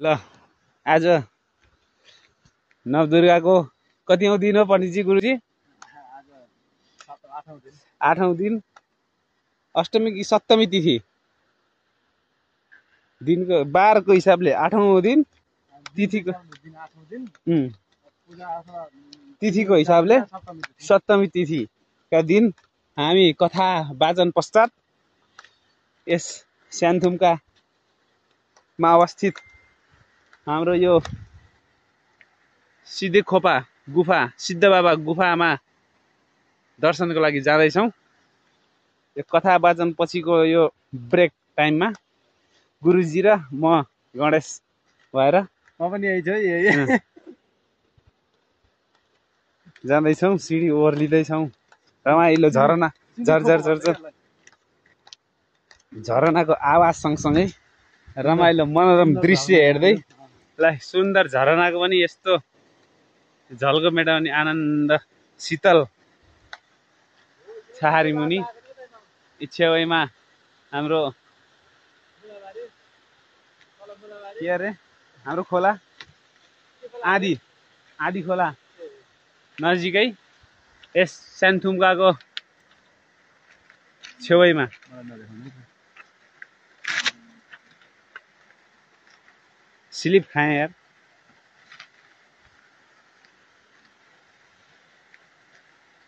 ल आज नवदुर्गाको कतिऔं दिन हो पण्डितजी गुरुजी? 8औं दिन। अष्टमी कि सप्तमी तिथि? दिनको बारको हिसाबले 8औं दिन, तिथिको तिथिको हिसाबले सप्तमी तिथिका दिन हामी कथा वाचन पश्चात यस स्यानथुमका मा अवस्थित हाम्रो यो सिद्धे खोपा गुफा सिद्ध बाबा गुफामा दर्शनको लागि जाँदैछौँ। यो कथा वाचन पछिको यो ब्रेक टाइममा गुरुजी र म गणेश भएर म पनि यही छु है जाँदैछौँ। सिडी ओर्लिँदैछौँ। रमाइलो झरना झरझर झरझर झरनाको आवाज सँगसँगै रमाइलो मनोरम दृश्य हेर्दै ल सुन्दर झरनाको पनि यस्तो झल्को मेटाउने आनन्द शीतल छहारी मुनि छेउमा हाम्रो के अरे हाम्रो खोला आदि खोला नजिकै यस स्यानथुमकाको छेउमा स्लिप खाएँ यार।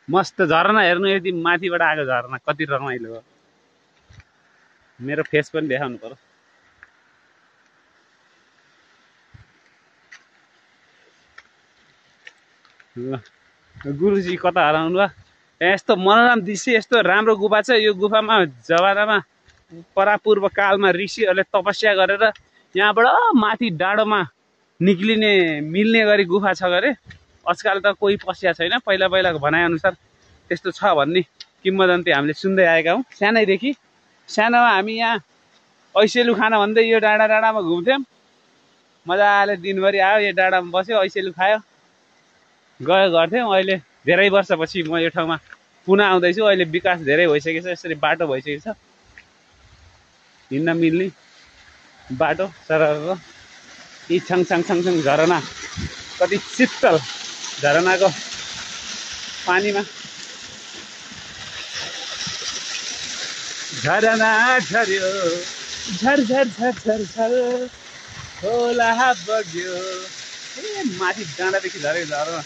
मस्त झरना हेर्नु यति माथिबाट आएको झरना कति रमाइलो हो। मेरो फेस पनि देखाउनु पर्यो। ल गुरुजी कता हराउनु भयो? यस्तो मनोरम दृश्य यस्तो राम्रो गुफा छ। यो गुफामा जमानामा परापूर्व कालमा ऋषिहरूले तपस्या गरेर यहाँबाट माथि डाँडोमा निक्लिने मिल्ने गरी गुफा छ गरे। आजकल त कोही पस्या छैन। पहिला पहिलाको भनाइअनुसार त्यस्तो छ भन्ने किम्वदन्ती हामीले सुन्दै आएका हौँ सानैदेखि। सानोमा हामी यहाँ ऐसेलु खान भन्दै यो डाँडामा घुम्थ्यौँ। मजाले दिनभरि आयो यो डाँडामा बस्यो ऐसेलु खायो गयो गर्थ्यौँ। अहिले धेरै वर्षपछि म यो ठाउँमा पुनः आउँदैछु। अहिले विकास धेरै भइसकेछ। यसरी बाटो भइसकेछ हिँड्न मिल्ने बाटो सरर। यी छङछङ झरना कति शीतल झरनाको पानीमा झरना झर्यो झरझर झरझर झर खोला बग्यो। ए माथि डाँडादेखि झरेको झरना।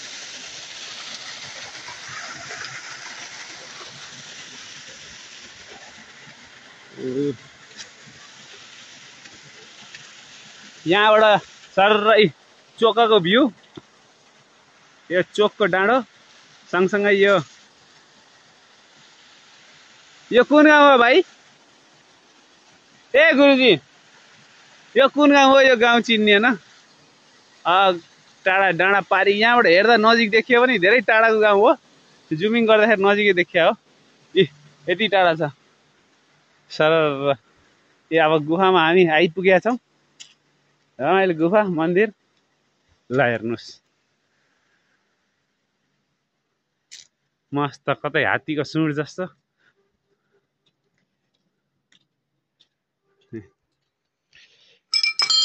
यहाँबाट सर्रै चोकको भ्यू। यो चोकको डाँडो सँगसँगै यो कुन गाउँ हो भाइ? ए गुरुजी यो कुन गाउँ हो? यो गाउँ चिन्ने न? टाढा डाँडा पारी यहाँबाट हेर्दा नजिक देखियो भने धेरै टाढाको गाउँ हो। जुमिङ गर्दाखेरि नजिकै देखिया हो। यति टाढा छ सरर। ए अब गुफामा हामी आइपुगेका छौँ। रमाइलो गुफा मन्दिर। ल हेर्नुहोस् मस्त कतै हात्तीको सुँड जस्तो।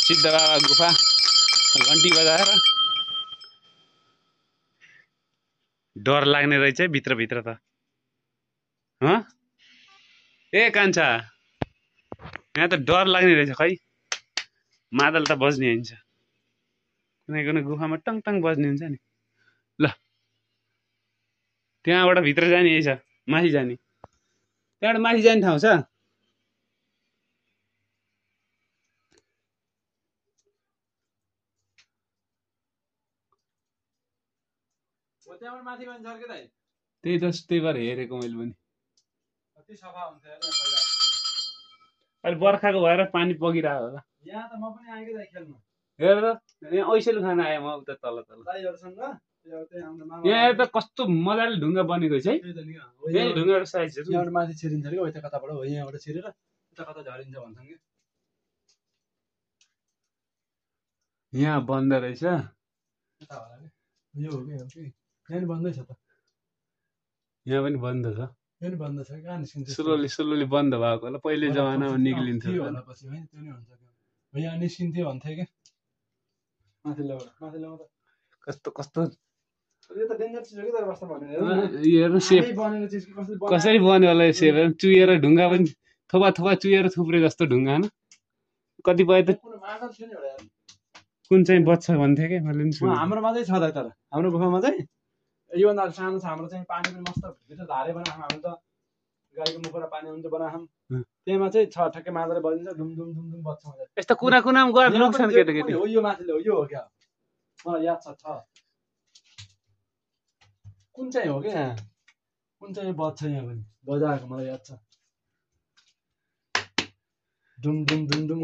सिद्ध बाबा गुफा घन्टी बजाएर डर लाग्ने रहेछ है भित्र त। ए कान्छा यहाँ त डर लाग्ने रहेछ खै। मादल त बज्ने हुन्छ कुनै गुफामा टङ बज्ने हुन्छ नि। ल त्यहाँबाट भित्र जाने यही छ माथि जाने। त्यहाँबाट माथि जाने ठाउँ छ। त्यही भएर हेरेको मैले पनि। अहिले बर्खाको भएर पानी बगिरहेको होला। यहाँ त म पनि आएकै दाइ खेल्नु। हेर यहाँ ऐसेलु खान आएँ म उता तल यहाँ त कस्तो मजाले ढुङ्गा बनेको छ है। यही ढुङ्गाको साइज यहाँबाट माथि छिरिन्छ कि यता कताबाट हो। यहाँबाट छिरेर यता कता झरिन्छ भन्छन् कि। यहाँ बन्द रहेछ। यो हो कि यहाँ बन्दै छ त। यहाँ पनि बन्द छ। यहाँ बन्द छ कहाँ निस्किन्छ? सुलुली बन्द भएको होला। पहिले जमानामा निक्लिन्थ्यो होला पछि है। त्यो नि हुन्छ। यहाँ निस्किन्थ्यो भन्थे कि कस्तो कस्तो यो त डेन्जर चिज हो कि तर वास्तव भन्ने हेर्नु सेप बनेको चिज कसरी बन्यो होला यो सेप चुहेर ढुङ्गा पनि थोपा थोपा चुहेर थुप्रे जस्तो ढुङ्गा होइन कतिपय त कुन चाहिँ बच्छ भन्थे कि मैले पनि सुने हाम्रोमा चाहिँ छ त तर हाम्रो गुफामा चाहिँ योभन्दा सानो छ हाम्रो चाहिँ पानी पनि मस्त भित्र धारे बनाएको हामी त गाईको मुखबाट पानी आउँछ बनाएको त्यहीमा चाहिँ छ ठ्याक्कै मादल बजिन्छ धुम धुम धुम धुम बज्छ यस्तो कुना कुनामा गएर लुक्छन् केटाकेटी हो यो माथिले हो यो हो क्या मलाई याद छ कुन चाहिँ हो क्या कुन चाहिँ बज्छ यहाँ पनि बजाएको मलाई याद छ धुम धुम धुम धुम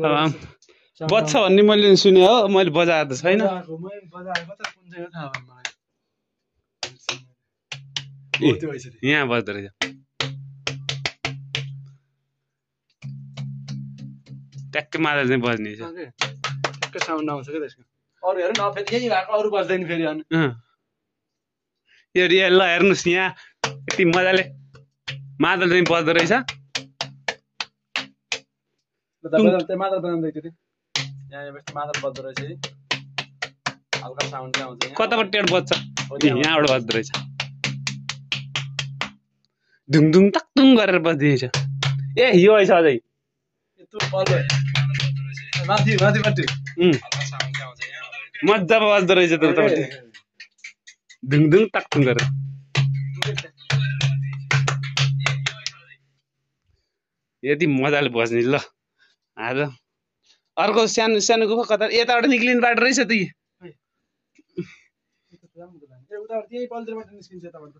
बज्छ भन्ने मैले सुने हो मैले बजाएको त छैन बजाएको त कुन चाहिँ हो थाहा भएन मलाई यहाँ बज्दो रहेछ ट्याक्कै मादल चाहिँ बज्ने छ ट्याक्कै साउन्ड आउँछ क्या त्यसको अरू हेर्नु न फेरि यही भएको अरू बज्दैन फेरि अनि यो ल हेर्नुहोस् यहाँ यति मजाले मादल चाहिँ बज्दो रहेछ मादल बजाउँदै थियो यहाँ मादल बज्दो रहेछ हल्का साउन्ड चाहिँ आउँछ कताबाट टेड बज्छ यहाँबाट बज्दो रहेछ ढुङढुङ टक्टुङ गरेर बज्दिएछ ए यो रहेछ अझै माथि माथिपट्टि मजामा बज्दो रहेछ त्यतापट्टि ढुङढुङ टक्टुङ गरेर यति मजाले बज्ने ल आज अर्को सानो सानो गुफा कता यताबाट निक्लिने बाटो रहेछ त पल्तिरबाट निस्किन्छ यताबाट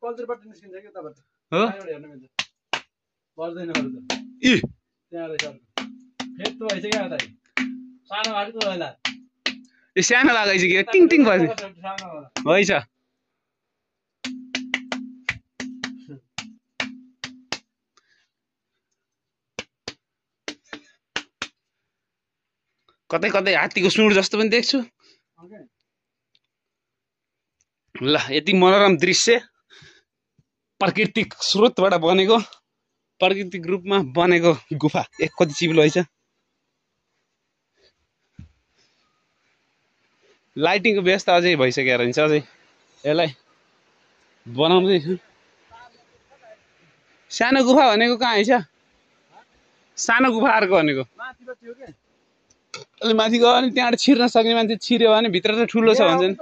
पल्तिरबाट निस्किन्छ कि यताबाट हेर्नु मिल्छ बज्दैन अरू त त्यहाँ रहेछ अर्को फेरि त भइसक्यो यता सानो बाटो होला यो सानो लगाइछ कि टिङ टिङ बज्ने होइन कतै कतै हात्तीको सुँड जस्तो पनि देख्छु ल यति मनोरम दृश्य प्राकृतिक स्रोतबाट बनेको प्राकृतिक रूपमा बनेको गुफा एक कति चिप्लो रहेछ लाइटिङको व्यवस्था अझै भइसकेको रहन्छ अझै यसलाई बनाउँदैछु सानो गुफा भनेको कहाँ आइछ सानो गुफा अर्को भनेको अलि माथि गयो भने त्यहाँबाट छिर्न सक्ने मान्छे छिर्यो भने भित्र त ठुलो छ भन्छन्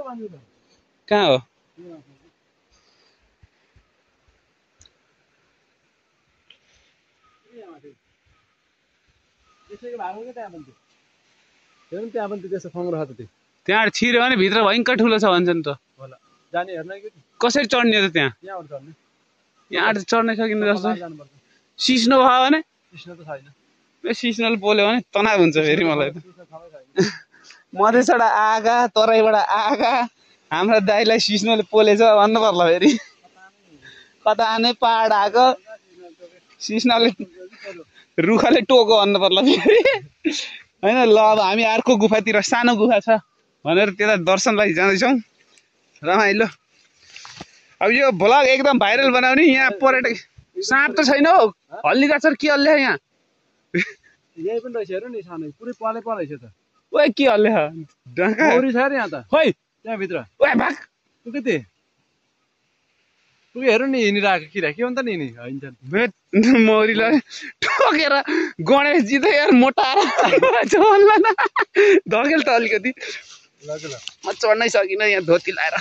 कहाँ हो त्यहाँ छिर्यो भने भित्र भयङ्कर ठुलो छ भन्छन् त कसरी चढ्ने त त्यहाँ यहाँ चढ्नै सकिने जस्तो सिस्नो भयो भने सिस्नोले बोल्यो भने तनाव हुन्छ फेरि मलाई त मधेसबाट आगा तराईबाट आगा हाम्रो दाइलाई सिस्नोले पोलेछ भन्नु पर्ला फेरि कता आने पहाड आएको सिस्नोले रुखले टोको भन्नु पर्ला फेरि होइन ल अब हामी अर्को गुफातिर सानो गुफा छ भनेर त्यता दर्शनलाई जाँदैछौँ रमाइलो अब यो भ्लग एकदम भाइरल बनाउने यहाँ पर्यटक साँप त छैन हौ हल्ली गाछ के हल्ले यहाँ यही पनि रहेछ हेर्नु नि सानो पुरै पले रहेछ त ओए के हल्ले ढाका मौरी छ अरे यहाँ त खोइ त्यहाँभित्र ओए भाग तँ के हेर्नु नि हिँडिरहेको किरा के भन्छ नि हिँड्छ मौरीलाई ठोकेर गणेशजी त यार मोटाएर धकेल त अलिकति म चढ्नै सकिनँ यहाँ धोती लाएर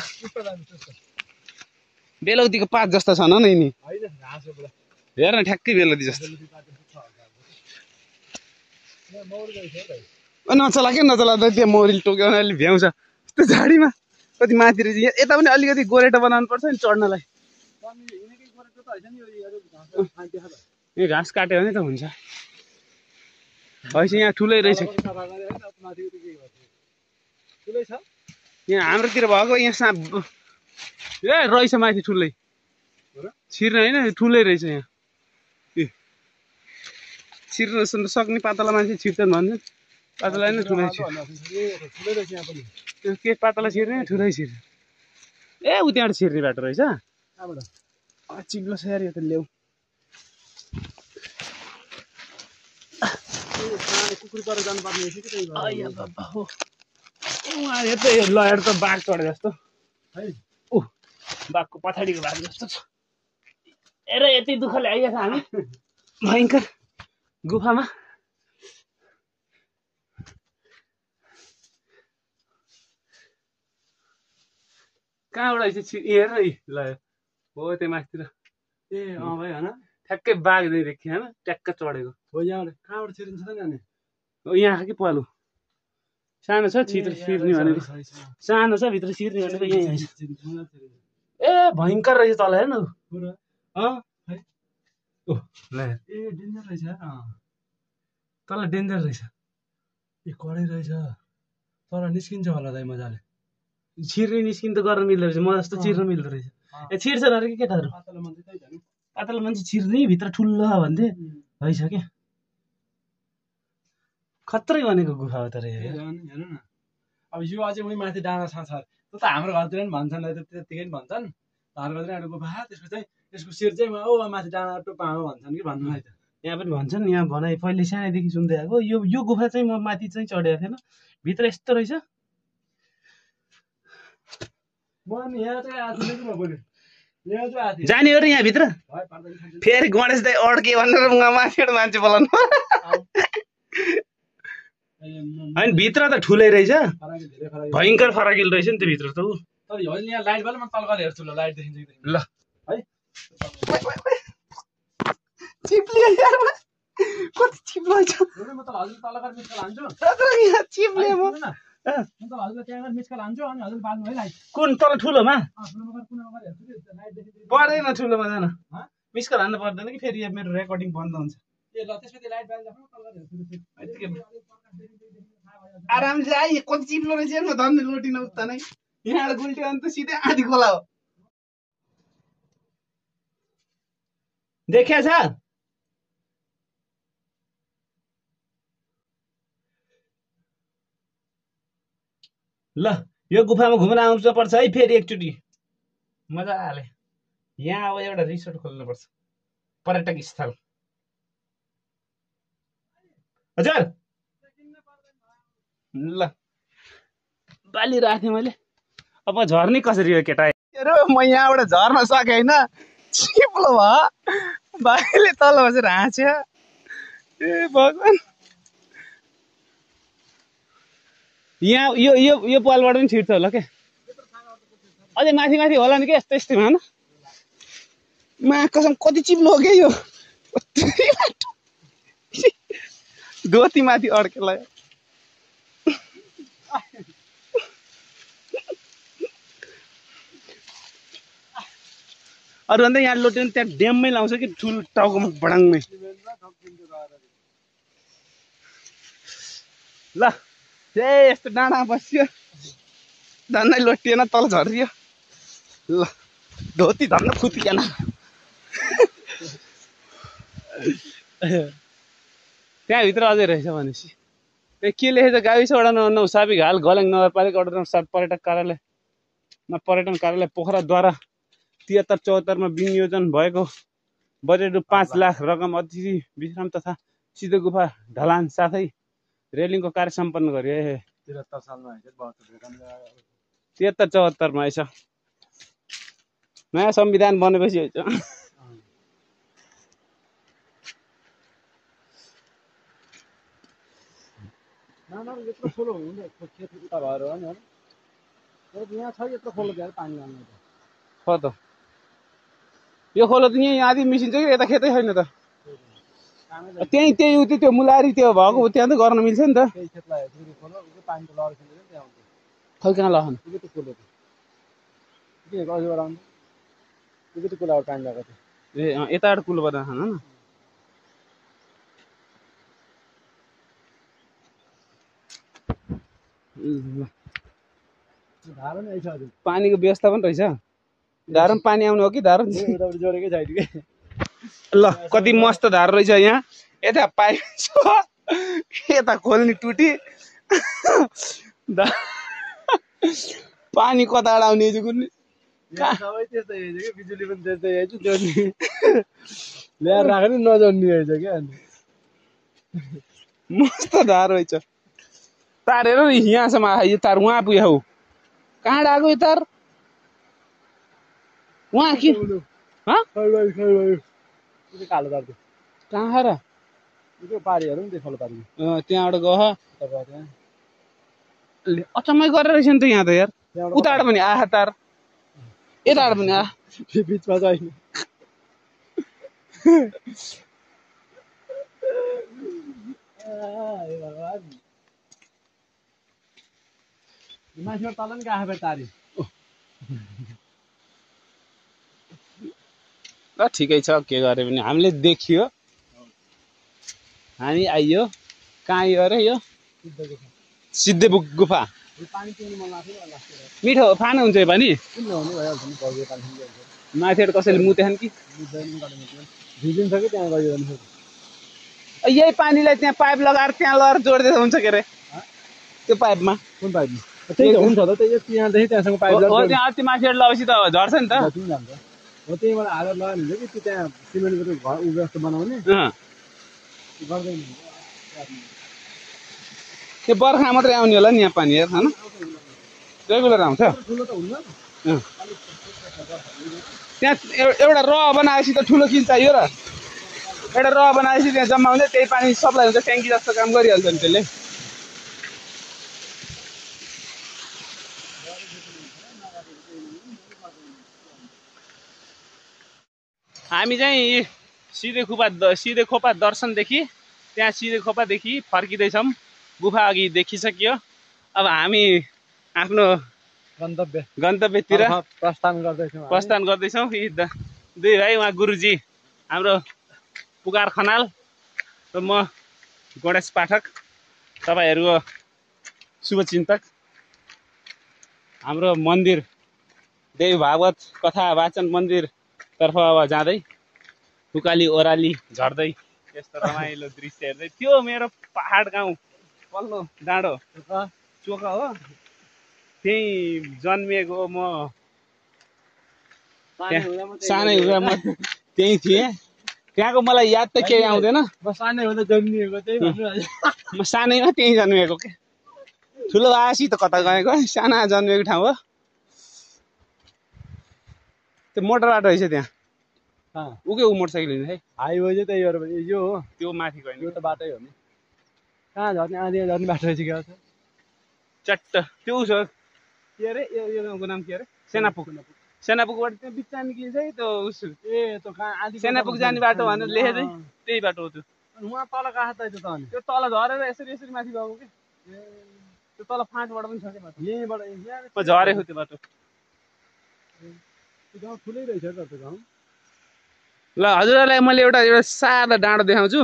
बेलौतीको पात जस्तो छ न नि हेर न ठ्याक्कै बेलौती जस्तो नचला के नचला त त्यहाँ मौरीले टोक्यो भने अलिक भ्याउँछ यस्तो झाडीमा कति माथि रहेछ यहाँ यता पनि अलिकति गोरेटो बनाउनु पर्छ नि चढ्नलाई यो घाँस काट्यो भने त हुन्छ हैछ यहाँ ठुलै रहेछ यहाँ हाम्रोतिर भएको यहाँ साँप ए रहेछ माथि ठुलै छिर्न होइन ठुलै रहेछ यहाँ छिर्न सक्ने पातला मान्छे छिर्छन् भन्छन् पातला होइन ठुलै त्यो के पातला छिर्ने ठुलै छिर्ने ए उ त्यहाँबाट छिर्ने बाटो रहेछ चिप्लो छ यार यो त ल्याउ यतै लयर त बाघ चढे जस्तो है ऊ बाघको पछाडिको भाग जस्तो छ हेर यति दुःखले आइएको हामी भयङ्कर गुफामा कहाँबाट आइछ हेर है ल हो त्यो माथितिर ए अँ भाइ होइन ठ्याक्कै बाघ नै देखियो होइन ट्याक्क चढेको हो यहाँबाट कहाँबाट छिरिन्छ त नि अनि यहाँ कि पालु सानो छ छिर्ने भनेको सानो छ भित्र छिर्ने भनेको यहीँ आइछ ए भयङ्कर रहेछ तल हेर्नु अँ ओ ल ए डेन्जर रहेछ तल डेन्जर रहेछ ए कडै रहेछ तर निस्किन्छ होला दाइ मजाले छिर्ने निस्किन त गर्न मिल्दो रहेछ म जस्तो चिर्न मिल्दो रहेछ ए छिर्छ अरे के केटाहरू पातलो मान्छे छिर्ने भित्र ठुलो भन्थे रहेछ क्या खत्रै भनेको गुफा हो तर हेर्नु न अब यो अझै उनी माथि डाँडा छ त्यो त हाम्रो घरतिर पनि भन्छन् त्यतिकै पनि भन्छन् हाम्रो घरतिर एउटा गुफा त्यसको चाहिँ त्यसको शिर चाहिँ ओ माथि डाँडा टुप्पामा भन्छन् कि भन्नु है त यहाँ पनि भन्छन् यहाँ भनाइ पहिले सानैदेखि सुन्दै आएको यो गुफा चाहिँ म माथि चाहिँ चढेको थिएन भित्र यस्तो रहेछ जाने हो र यहाँभित्र फेरि गणेश दाइ अड्के भनेर माथिबाट मान्छे बोलाउनु होइन भित्र त ठुलै रहेछ भयङ्कर फराकिलो रहेछ नि त्यो भित्र त ऊ यहाँ लाइट भयो म तल गएर हेर्छु ल लाइट देखिन्छ ल है चिप्लियो कति चिप्लो छ म त हजुर तल गएर मिस्कल हान्छु चिप्लियो म त हजुरलाई त्यहाँ गएर मिस्कल हान्छु अनि हजुर बाल्नु है लाइट कुन तल ठुलोमा कुनामा गएर हेर्छु कि लाइट देखिन्छ पर्दैन ठुलोमा जान मिस्कल हान्नु पर्दैन कि फेरि मेरो रेकर्डिङ बन्द हुन्छ ए ल त्यसपछि लाइट बाल्नु तल गएर हेर्छु आरामले आइ कति चिप्लो रहेछ म धन्ने लोटिन उता नै यहाँबाट गुल्ट्यो भने त सिधै आधी खोला हो देखिया छ ल यो गुफामा घुम्न आउनु पर्छ है फेरि एकचोटि मजाले यहाँ अब एउटा रिसोर्ट खोल्नुपर्छ पर्यटक स्थल हजुर ल बाली राखेँ मैले अब झर्ने कसरी हो केटा म यहाँबाट झर्न सकेँ होइन चिप्लो भयो भाइले तल बसेर हाँस्यो ए भगवान् यहाँ यो पालबाट पनि छिर्छ होला क्या अझै माथि माथि होला नि क्या यस्तो यस्तोमा होइन मा कसम कति चिप्लो हो क्या यो धोती माथि अड्केला अरू भन्दा यहाँ लोट्यो भने त्यहाँ ड्याममै लाउँछ कि ठुलो टाउकोमा बडाङमै ल ए यस्तो डाँडा बस्यो धन्नै लोटिएन तल झरियो ल धोती धन्न फुत्किएन त्यहाँभित्र अझै रहेछ भनेपछि ए के लेखेछ गाविस वडा नम्बर 9 साबिघाल गलेङ नगरपालिका वडा नम्बर 7 पर्यटन कार्यालय पोखराद्वारा 73-74 मा विनियोजन भएको बजेट रु 5 लाख रकम अतिथि विश्राम तथा सिधो गुफा ढलान साथै रेलिङको कार्य सम्पन्न गर्यो 73 सालमा 73-74 मा आइछ नयाँ संविधान बनेपछि आइछ यत्रो खोलो हुँदैन खेत उता भएर हो नि यहाँ छ यत्रो खोलो भएर पानी जान्छ हो त यो खोलो त यहीँ आधी मिसिन्छ कि यता खेतै छैन त त्यही उति त्यो मुलारी त्यो भएको त्यहाँ त गर्न मिल्छ नि त खै कहाँ लहन ए यताबाट कुलोबाट खान न पानीको व्यवस्था पनि रहेछ धारो पानी आउनु हो कि धारो जोडेकै छैन कि ल कति मस्त धारो रहेछ यहाँ यता पाइप छ यता खोल्ने टुटी पानी कताबाट आउने कुनै सबै त्यस्तै रहेछ कि बिजुली पनि त्यस्तै रहेछ जोड्ने ल्याएर राख्नु नजोड्ने रहेछ क्या मस्त धारो रहेछ तार हेर न यहाँसम्म आयो यो तार वहाँ पुग्यो हौ कहाँ आएको यो तार वहाँ के कालो तार कहाँ र त्यो पारीहरू नि देखाउनु पारी त्यहाँबाट गयो अचम्मै गरेर रहेछ नि त यहाँ त यार उताबाट पनि आहा तार यताबाट पनि आ बिचमा चाहिँ मान्छे तल नि गएको तारी ल ठिकै छ के गरे पनि हामीले देखियो हामी आइयो कहाँ आयो अरे यो सिद्धे गुफा मिठो खानुहुन्छ यो पानी माथिबाट कसैले मुतेछन् कि यही पानीलाई त्यहाँ पाइप लगाएर त्यहाँ लगाएर जोड्दै हुन्छ के अरे त्यो पाइपमा कुन पाइपमा त्यही त हुन्छ त त्यही यहाँदेखि त्यहाँसँग पाइप त्यहाँ अस्ति माथिबाट लगाएपछि त झर्छ नि त हो त्यहीबाट हालेर लगायो भने कि त्यहाँ सिमेन्टको घर उ जस्तो बनाउने गर्दैन त्यो बर्खा मात्रै आउने होला नि यहाँ पानी हेर होइन रेगुलर आउँछ त्यहाँ एउटा र बनाएपछि त ठुलो किन चाहियो र एउटा र बनाएपछि त्यहाँ जम्मा हुन्छ त्यही पानी सप्लाई हुन्छ ट्याङ्की जस्तो काम गरिहाल्छ नि त्यसले हामी चाहिँ सिधे खोपा दर्शनदेखि त्यहाँ सिधे खोपादेखि फर्किँदैछौँ गुफा अघि देखिसक्यो अब हामी आफ्नो गन्तव्यतिर प्रस्थान गर्दैछौँ दुई भाइ उहाँ गुरुजी हाम्रो पुकार खनाल र म गणेश पाठक तपाईँहरूको शुभचिन्तक हाम्रो मन्दिर देवी भागवत कथा वाचन मन्दिरतर्फ अब जाँदै उकाली ओह्राली झर्दै यस्तो रमाइलो दृश्य हेर्दै त्यो मेरो पहाड गाउँ पल्लो डाँडो चोक हो त्यही जन्मिएको म सानै हुँदा म त्यही थिएँ त्यहाँको मलाई याद त केही आउँदैन म सानै हुँदा जन्मिएको म सानैमा त्यहीँ जन्मिएको के ठुलो भएपछि त कता गएको साना जन्मिएको ठाउँ हो त्यो मोटर बाटो रहेछ त्यहाँ उके ऊ मोटरसाइकल हिँड्छ है हाइवे चाहिँ त्यही भएर यो हो त्यो माथि गयो यो त बाटै हो नि कहाँ झर्ने आधी झर्ने बाटो रहेछ क्या चट्ट त्यो उसो के अरे यो गाउँको नाम के अरे सेनापुकबाट त्यो बिचमा निक्लिन्छ है त्यो उस त्यो कहाँ आधी सेनापुक जाने बाटो भनेर लेखे चाहिँ त्यही बाटो हो त्यो उहाँ तल कहाँ त त्यो तल झरेर यसरी माथि गएको कि त्यो तल फाँटबाट पनि छ क्या बाटो यहीँबाट झरेको त्यो बाटो गाउँ ठुलै रहेछ त त्यो गाउँ ल हजुरहरूलाई मैले एउटा सादा डाँडो देखाउँछु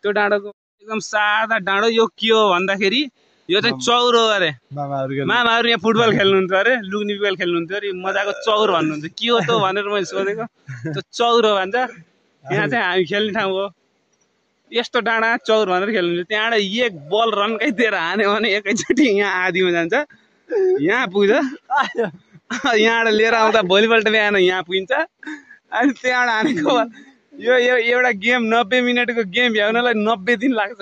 त्यो डाँडोको एकदम सादा डाँडो यो के हो भन्दाखेरि यो चाहिँ चौर हो अरे मामाहरू यहाँ फुटबल खेल्नुहुन्थ्यो अरे लुग्ने बिबल खेल्नुहुन्थ्यो अरे मजाको चौर भन्नुहुन्थ्यो के हो त भनेर मैले सोधेको त्यो चौर हो भन्छ यहाँ चाहिँ हामी खेल्ने ठाउँ हो यस्तो डाँडा चौर भनेर खेल्नुहुन्थ्यो त्यहाँबाट एक बल रन्काइ दिएर हान्यो भने एकैचोटि यहाँ आधीमा जान्छ यहाँ पुग्छ यहाँबाट लिएर आउँदा भोलिपल्ट बिहान यहाँ पुगिन्छ अनि त्यहाँबाट हानेको यो एउटा गेम 90 मिनटको गेम भ्याउनलाई 90 दिन लाग्छ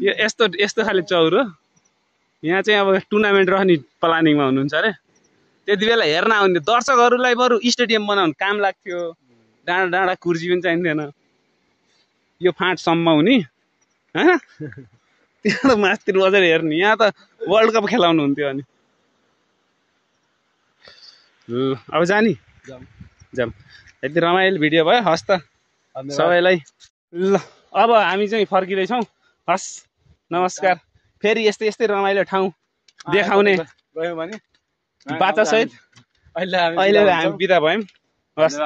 यो यस्तो खाले चौर हो यहाँ चाहिँ अब टुर्नामेन्ट रहने प्लानिङमा हुनुहुन्छ अरे त्यति बेला हेर्न आउने दर्शकहरूलाई बरु स्टेडियम बनाउनु काम लाग्थ्यो डाँडा डाँडा कुर्सी पनि चाहिँदैन यो फाँटसम्म हुने होइन त्यहाँ त मास्तिर बजेर हेर्ने यहाँ त वर्ल्ड कप खेलाउनु हुन्थ्यो अनि अब जानी जाम यति रमाइलो भिडियो भयो हस् त सबैलाई ल अब हामी चाहिँ फर्किँदैछौँ हस् नमस्कार फेरि यस्तै रमाइलो ठाउँ देखाउने बाचासहित अहिले हामी बिदा भयौँ हस्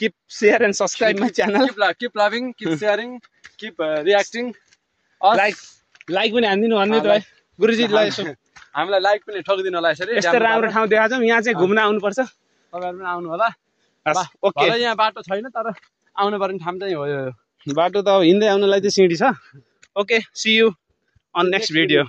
keep share and subscribe my channel keep loving keep sharing keep reacting like पनि हानिदिनु भन्ने त भाइ गुरुजीलाई यसो हामीलाई लाइक पनि ठोकिदिनु होला यसरी यस्तो राम्रो ठाउँ देखाउँछौँ यहाँ चाहिँ घुम्न आउनुपर्छ तपाईँहरू पनि आउनु होला ओके यहाँ बाटो छैन तर आउनु पर्ने ठाउँ चाहिँ हो यो बाटो त हिँड्दै आउनलाई चाहिँ सिँढी छ okay see you on next video